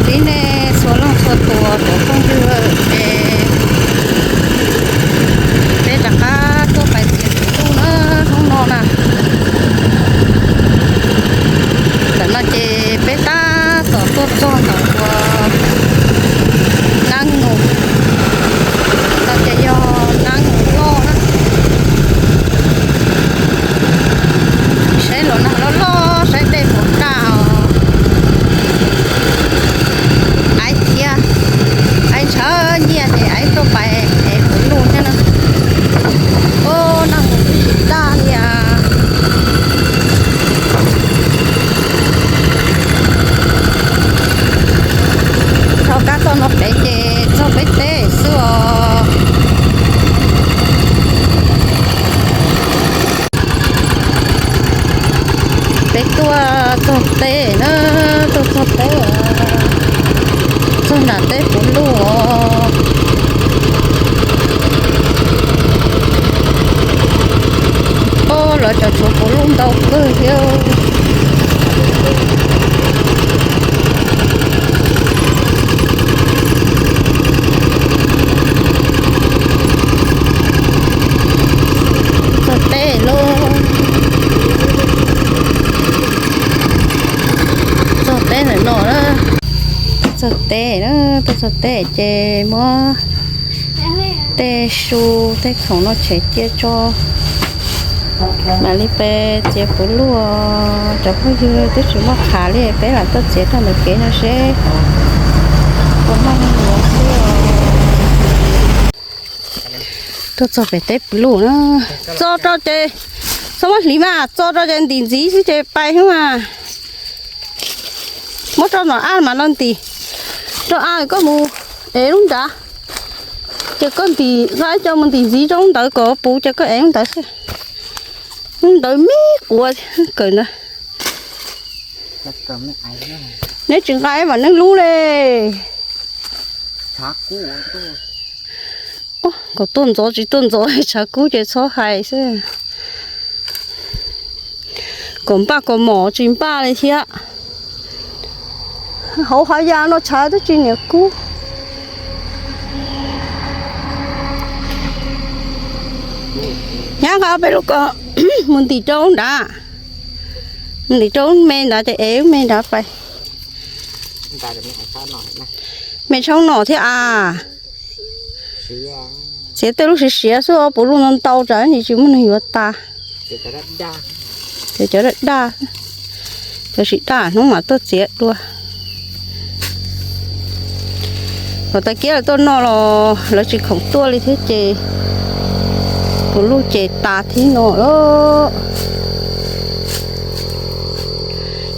Tib nej txhua leej txhua tus cov phooj ywg, es peb rov qab tuaj pais txiav kuv lub na, hnub no na. Ntawm no ces peb tab tom tuaj txog ntawm ua Nab Nus, no ces yog Nab Nus loj na. Saib los nag loj loj, saib dej puas kaj os. Aiv thiab, aiv ntshaw nyiaj ces aiv tuaj pais es kuv lub thiab na. Ub, nag mus twb tsis tag li as. Dhau kab toj no pem ces txog peb teb xwb os. Peb tuaj txog teb na, tuaj txog teb, txog nram teb puv luj os. Ub, lawv cov tshuav puv luj ntau kawg thiab. Txog teb lauj. Txog teb ntawm no na. Txog teb na, tuaj txog teb ces muab tej su tej khoom no tshem cia tso, mam li pais txiav puv luj. Cov phooj ywg twb tsis muaj qhav li, peb lam tuaj txiav rau ntawm kev no seb puas muaj neeg yuav xwb os. Tuaj txog pem teb puv luj na, txo rau ces txhob muab hliv mas, txo rau ces ntim ntxiv xwb ces pais xwb mas. Muab rau nom ab mas los ntim, rau ab koj mus ev lub nrad, ces koj ntim nqa ib co mus ntim ntxiv rau lub ntawd kom puv ces koj ev lub ntawd xwb. Lub ntawd me quav kawm ntawd. Neb tsis nqa ib vam neej lub le. Kom tuaj ntxov tsis tuaj ntxov, tshav kub ces txhob hais xwb. Kom npaj kom mom tsis npaj li thiab. Hauv hav yas no tshav twb tsis niam kub. Nyab nqa peb lub ko mus ntim rau nrad, ntim rau me nrad ces ev me nrad pais. Me tshoob nom thiab as. Txiav tej lub siav siav xwb, puv luj ntau ntau tsam tsis muaj neeg yuav tas. Ces cov daj daj, cov tsis daj hnub mam tuaj txiav dua. Kom tag kis lawv tuaj noj los lawv tsis khoom tuaj li thiab ces puv luj ces tas thiab no.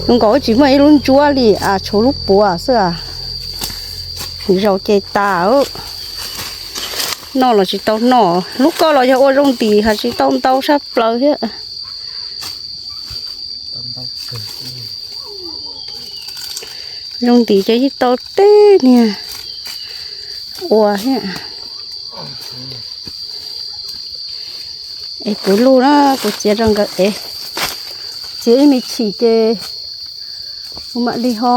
Zoo nkaus tsis muaj ib lub ntsuab li as, tshuav lub puav xwb as. Zaus ces tas. Noj los tsis tau noj, lub ko los yog ua zoo ntim hos tsis tau ntau sab plaws thiab. Zoo ntim ces yeej tau teb niag ua thiab. Es puv luj na, kuv txiav rau nkawd ev, txiav ib me chim ces kuv mam li ho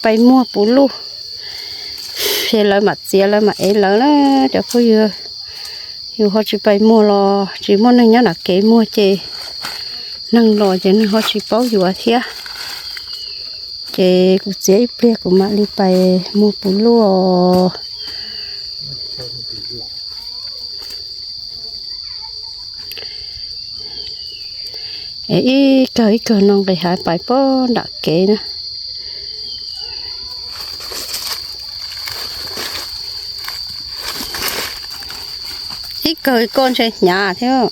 pais muag puv luj. Ces lawv mam txiav lawv mam ev lawv na cov phooj ywg. Yus ho tsis pais muag los tsis muaj neeg nyob nram kev muag ces neeg los ces neeg ho tsis paub yuav thiab. Ces kuv txiav ib pliag kuv mam li pais muag puv luj. Es ib kawg ib kawg no nqis haiv pais puag nram kev na. Ib kawg ko ntshe hnyav thiab.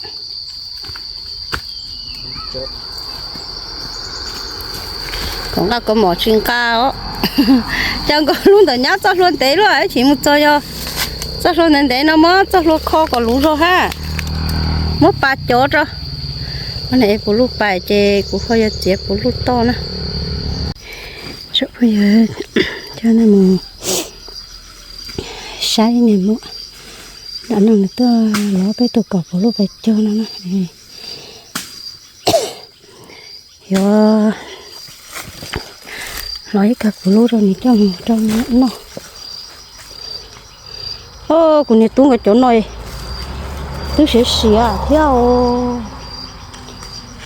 Kom nqa kaus mom tsis nqa os. Cas nkaus lub ntawm nyab txoj hlua ntev luaj, ib chim mus txog yog txoj hlua ntev ntev no muab txoj hlua kho kom luv zog hab. Muab pas cov rau. Es puv luj pais ces kuv ho yuav txiav puv luj toj na. Coj nej mus saib niag muam, nram no nws tuaj lov peb tug kaus puv luj pes tsawg no na. Yuav Los ib kawg puv lub rau nws coj mus rau nws noj. Kuv niag tub nkawd cov no twb siav siav thiab os.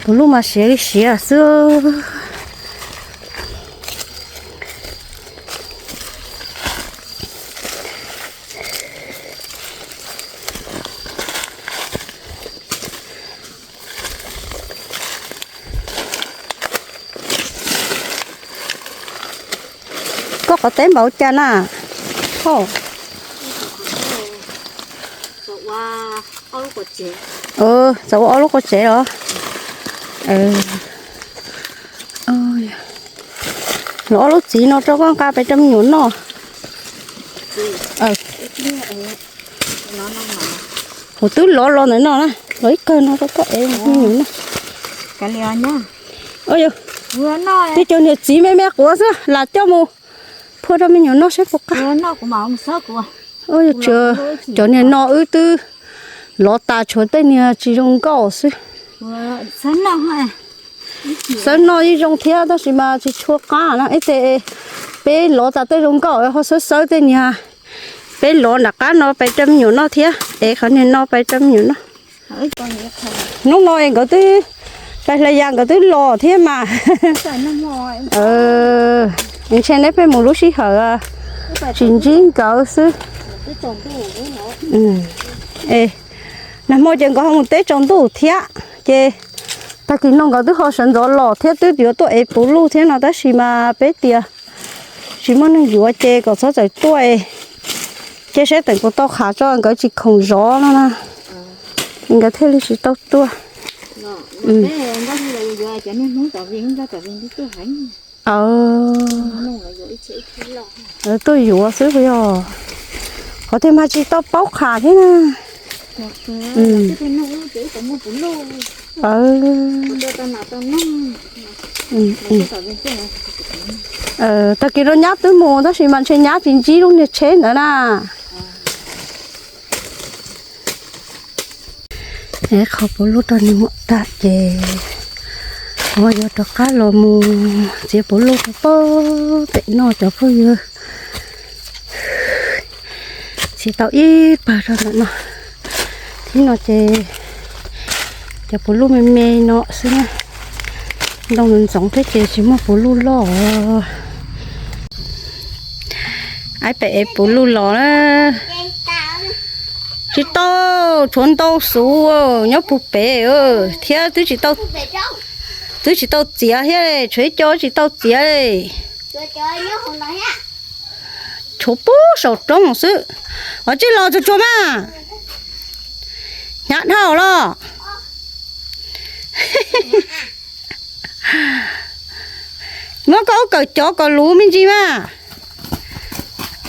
Puv lub mas siav li siav xwb. Koj qhov teb npaum cas na? Txawm ua ob lub qua tsev los? Los ob lub txiv no rau koj nqa pais rau me nyuam noj. Kuv twb lov los ntawm no na, lov ib kawg no rau koj ev me nyuam noj. Tej cov niag txiv me me quav xwb lam coj mus phua rau me nyuam noj saib puas qab. Cov niag no wb twb lov tas tshuav tej niag tsis zoo nkauj xwb. Xawb noj yeej zoo thiab tab sis mas tsis tshua qab na. Ib txhia peb lov tas tej zoo nkauj ho xawb xawb tej niag. Peb lov nram qab no pais rau me nyuam noj thiab, ev qhov niag no pais rau me nyuam noj. Hnub no es nkawd twb pais hlais yas nkawd twb los thiab mas. Ntshe neb pheej mus lub sij hawm tsis ntsib nkawd xwb. Nag hmo ces nkawd ho mus teb tsaus ntuj thiab, ces tag kis no nkawd twb ho sawv ntxov los thiab twb yuav tuaj ev puv luj thiab no tab sis mas peb tias tsis muaj neeg yuav ces kom txhob txawm tuaj, ces saib teem puas tau qhav tso nkawd tsis khoom zov no na, nkawd thiaj li tsis tau tuaj. Tuaj yuav xwb puas yog? Qhov tiag mas tsis tau paub qhav thiab na. Tag kis no nyab twb mus tab sis mas ntshe nyab tsis ntsib lub niag tsheb ntawd na. Qhov puv luj rau nws muam tag ces kuv yuav rov qab los mus txiav puv luj rau pem noj cov phooj ywg. Txiav tau ib pawg rau ntawm no. Thib no ces cov puv luj me me no xwb na. Ntoo ntxoov thiab ces tsis muaj puv luj loj. Aib pem ev puv luj los na. Tsis tau, tshuav ntau xuv nyob puag pem thiab twb tsis tau txiav thiab, tshuav ib co tsis tau txiav li. Tshuav puag saum roob xwb. Os, tsis los tsuag tsuag mas. Hnyav dhau los. Muab koj ub kawm cov kom luv me ntsis mas.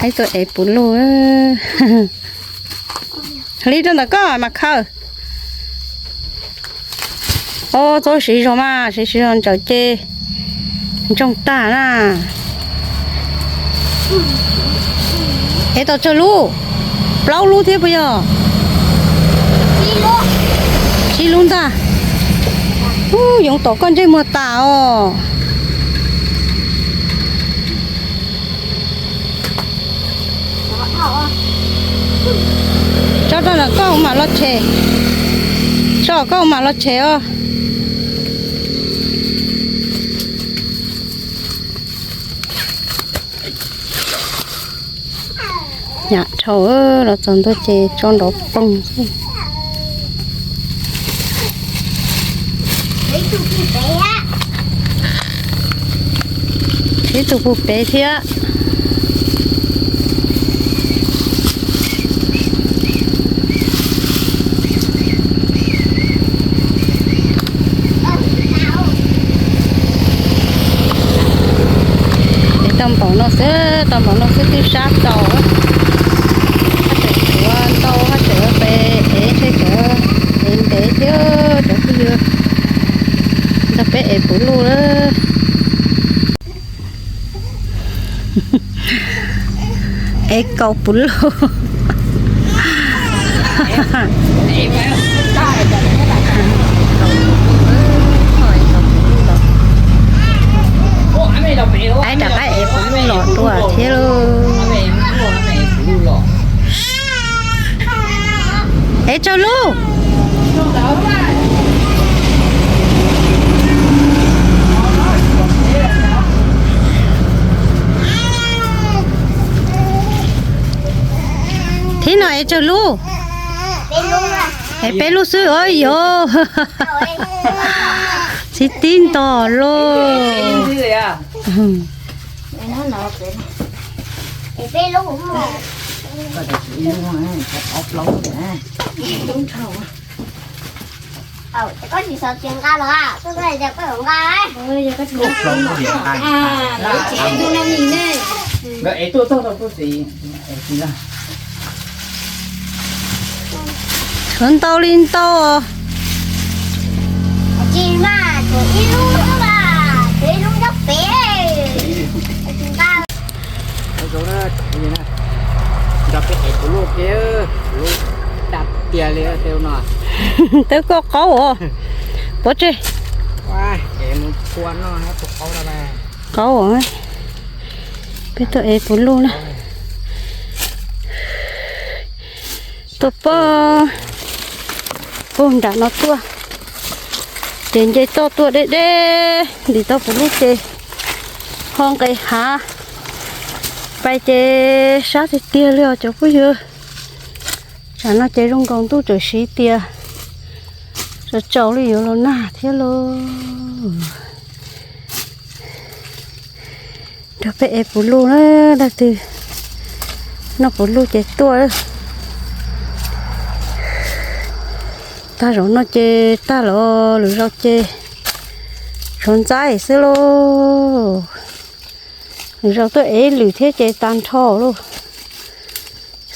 Aib tuaj ev puv luj. Hliv rau ntawm koj mas khaws. Os, txhob siv zog mas, siv siv zog ntsaws ces ntsoog tag na. Ev tau tsawg lub? Plaub lub thiab puas yog? Tsib lub ntag. Ub, yoov tom koj ntsej muag tas os. Tso rau ntawm koj mam los tshem. Tso koj mam los tshem os. Nyam dhau, los txog ntua ces tso nrov poog xwb. Ib tug puag pem thiab. Ev tau npaum no xwb, tau npaum no xwb twb sab tau. Haj tseem tshuav ntau, haj tseem pe ev ntshe cov ev ntev thiab cov phooj ywg. Ntag peb ev puv luj lawm. Ev kaum puv luj. Aib rov qab Es tsawg lub? Thib no es tsawg lub? Es peb lub xwb os yog. Txi tib nto lub. Tshuav ntau li ntau. Nco peb ev puv luj kiag, puv luj daj tiag li tej no. Twb koj qaub os. Pov tseg. Qaub, peb tuaj ev puv luj na. Tuaj pog pug nram no tuaj, ces nce toj tuaj deb deb ntim tau puv luj ces ho nqes hav pais ces sab tiag tiag li os cov phooj ywg. Tsam no ces zoo nkaus ntuj tseem siv tias tsaus tsaus li yuav los nag thiab lauj. Nrog peb ev puv luj na, leej twg noj puv luj ces tuaj. Tag zaum no ces tag los lwm zaus ces tshuav ntxaib xwb lauj. Lwm zaus tuaj ev lwm thiab ces tag nrho lauj.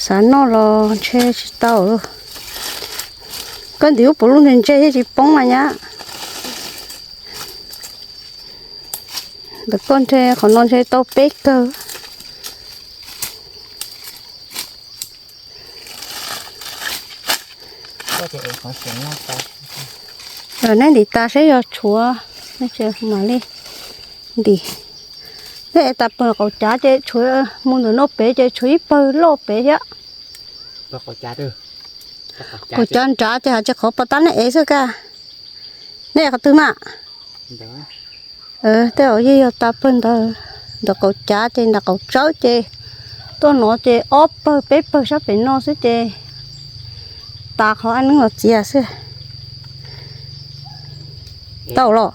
Xav noj los ntshe tsis tau lauj. Koj ntim lub puv luj ntse ntse thiaj tsis poob mas nyab. Ntawm koj ntshe qhov no ntshe tau peb kawg. Neb ntim tas saib yog tshuav, mam li ntim. Neb ev tas pawg qaum cav ces tshuav, mus ntawm no pem ces tshuav ib pawg loj pem thiab. Qaum cav nrad ces hais tias qhov pos tab neb ev xwb kaj. Neb ev qhov twg mas? Tej zaum yeej yog tas pawg ntawd, ntawm qaum cav ces nram qaum tsawb ces tuaj no ces ob pawg peb pawg sab pem no xwb ces tas qhov ab neeb los txias xwb. Tau los?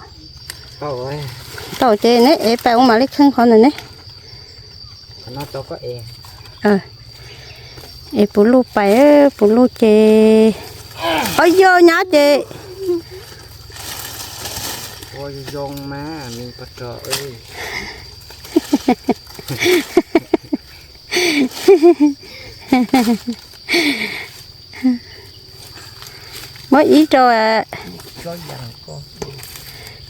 Tau ces neb ev pais ua mam li kheej qhov ntawm neb. Es puv luj pais, puv luj ces, o yog nyab ces. Muab ib rau,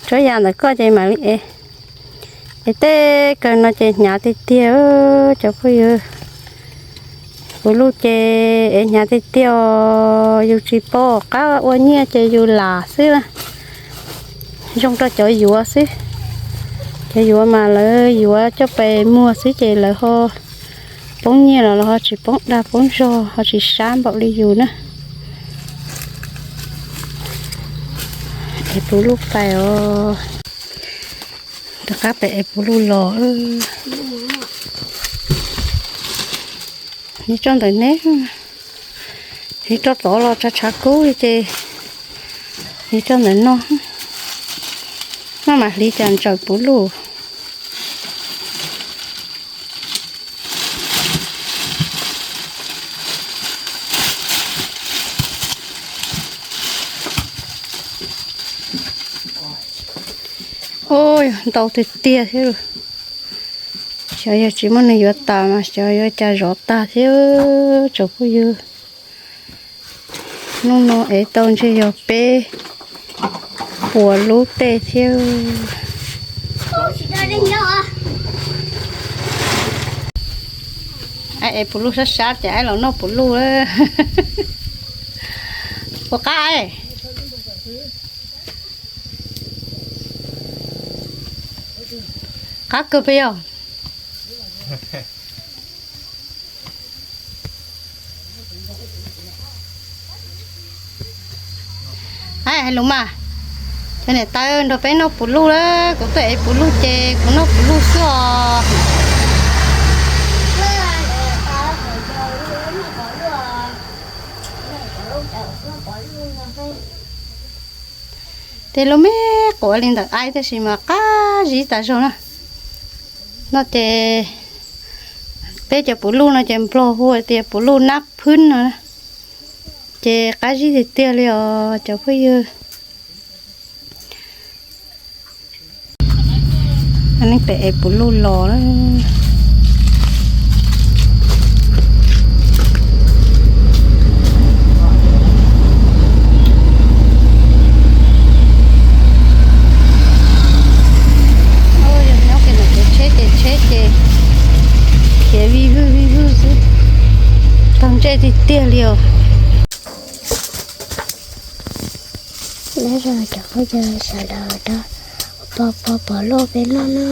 tsob ya ntawm koj ces mam li ev. Es tej kawg no ces hnyav tiag tiag cov phooj ywg. Puv luj ces ev hnyav tiag tiag os, yus tsis pom qab ua nyiaj ces yus lam xwb. Zoo rau cov yuav xwb. Cov yuav mas lawv yuav coj pes muag xwb ces lawv ho poob nyiaj los los ho tsis poob dag poob zog, ho tsis sab npaum li yus na. Ev puv luj pais os. Rov qab pem ev puv luj los. Nws tso ntawm neb, nws tso tod los tshav tshav kub li ces nws tso ntawm no. Maj mam hliv cas ntsaws puv luj. Ntau tiag tiag thiab. Xyov yog tsis muaj neeg yuav tas mas xyov yuav cas zov tag thiab tsoom phooj ywg. Hnub no ev tau ntshe yog peb puas lub tej thiab. Aib ev puv luj sab sab ces aib los noj puv luj. Puas qab? Qab kawg pes yog. Hais lus mas, cov niam tais nrog peb noj puv luj lawm, kuv tuaj ev puv luj ces kuv noj puv luj xwb os. Tej lub me quav li ntawm aib tab sis mas qab zib tas zog na. No ces peb cov puv luj no ces nplog hu tias puv luj nab phwb no, ces qab zib tiag tiag li os cov phooj ywg. Neej pem ev puv luj los na. Yog nyob kiag ntawm kev tsheb ces tsheb ces khiav vij vwj vij vwj xwb, tag ntsej tiag tiag li os. Nyob zoo cov phooj ywg sawv daws, rov pom pom luaj peb noj na.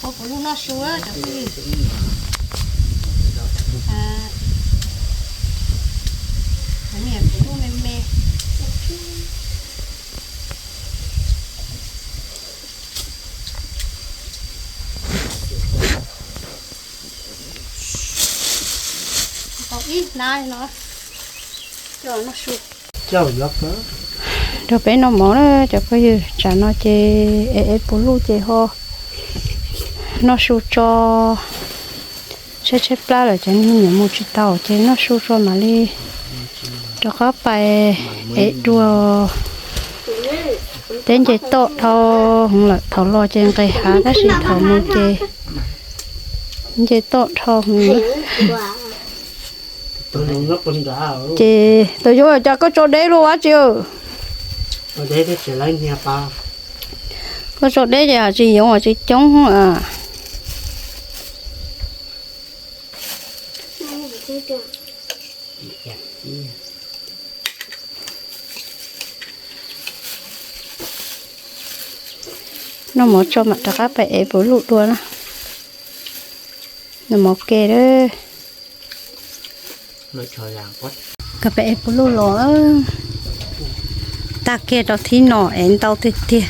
Ua puv luj noj su cov phooj ywg. Puv luj me me. Tau ib hnab no coj noj su. Rau peb noj mov na cov phooj ywg, tsam no ces ev ev puv luj ces ho noj su tso, tshaib tshaib plab lawm ces niam mus tsis tau ces noj su tso mam li rov qab pais ev dua. Peb nce toj dhau hwv lawm, thaum los ces nqes hav tab sis thaum mus ces nce toj dhau hwv. Ces tus yuav cas koj tso deb luaj ua tsi? Koj tso deb ces hais tsis yoov hais tsis coob a. Noj mov tso mam rov qab pem ev puv luj dua na. Noj mov ke lawm. Koj pem ev puv luj los, tag kiag rau thib no es ntau tiag tiag.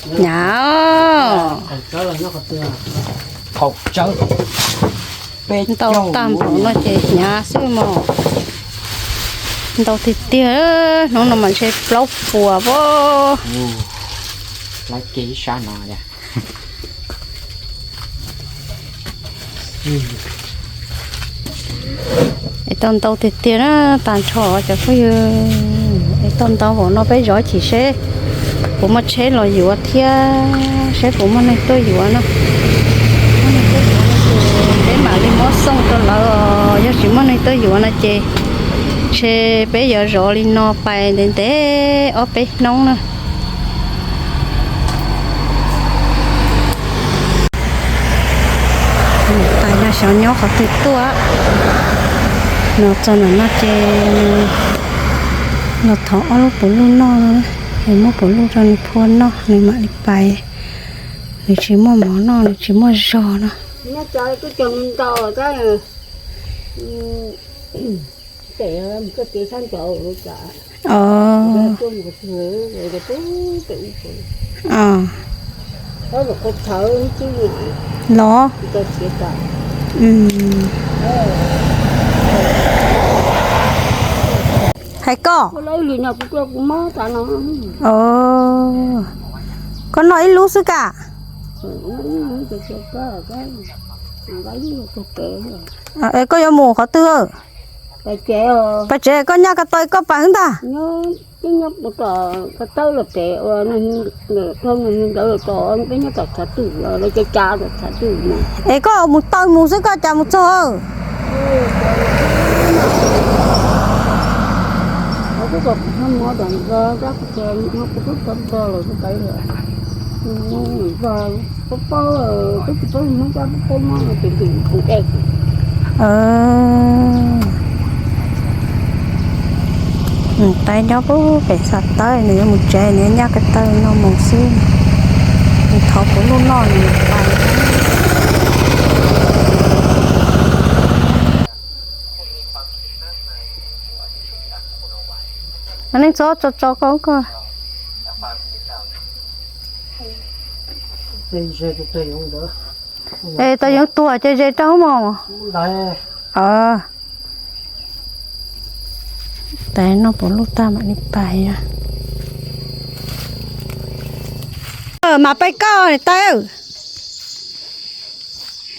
Hnyav. Ntau tag npaum no ces hnyav xwb mog. Ntau tiag tiag, hnub no mas ntshe plaub puas pob. Es tau ntau tiag tiag na, tag nrho cov phooj ywg. Es tau ntau npaum no peb zov chim seb puas muaj tsheb los yuav thiab seb puas muaj neeg tuaj yuav no. Muaj neeg tuaj yuav no ces peb mam li muab xoo rau lawv os, yog tsis muaj neeg tuaj yuav no ces ntshe peb yuav zov li no pais ntev ntev ob peb hnub na. Niam tais no xyov nyob qhov twg tuaj. Los txog ntawm no ces los thov ob lub puv luj noj, nws muab puv luj rau nws phua noj nws mam li pais. Nws tsis muaj mov noj nws tsis muaj zog no. Los. Hais koj, koj noj ib lub xwb ka? Es koj yuav mus qhov twg? Pais tsev, koj nyaj ko taw koj pais ntag. Es koj mus taw mus xwb koj cas mus txog? Nws tais nyob pem Xav Tawb, nws yuav mus tsev, nws nyaj ko taw no mus xwb. Nws thov puv luj noj nws pais. Mas neej txhob tso tso koj ko. Es tau yoov tuag ces ze rau mog. Tais noj puv luj tag mam li pais. Mam pais koj niam tais.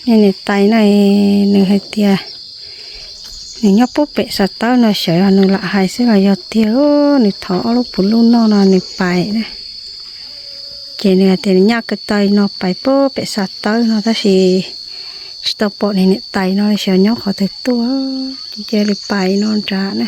Niam tais no nws hais tias nws nyob pub pem Xav Tawb no xyov yog nws lam hais xwb los yog tiag, nws thov ob lub puv luj noj no nws pais na. Ces nws hais tias nws nyaj ko taw no pais pub pem Xav Tawb no tab sis tsis tau pom niam tais no xyov nyob qhov twg tuaj, ces cia li pais no nrad na.